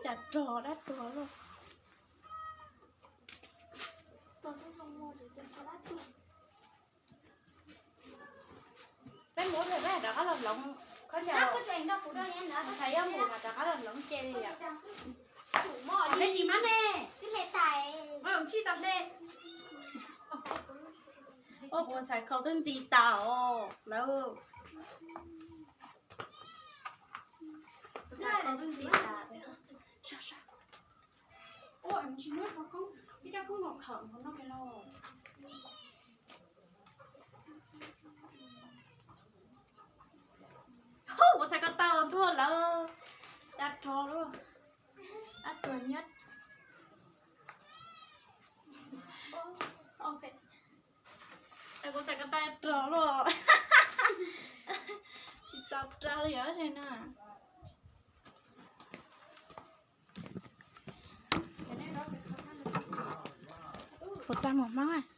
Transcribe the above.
Cas rog dab tuag lawm. Peb mus ua ntej rov qab los hloov, koj ntsia, mus txhais yob mus mas rov qab los hloov ces li yom. Hle tsis mab ne, tsis tau hle. Ua kuv txhais khau twb ntxi tas lawm. Kuv txhais khau twb ntxi tas. Ua tsis muab ib rab koob los khawm no no los. Kuv txhais ko taw ntuag lawm. Dab rog luaj. Dab tuag nyob. Kuv txhais ko taw rog luaj. Tsis txaus rog li os na. Kuv txais mus hmab.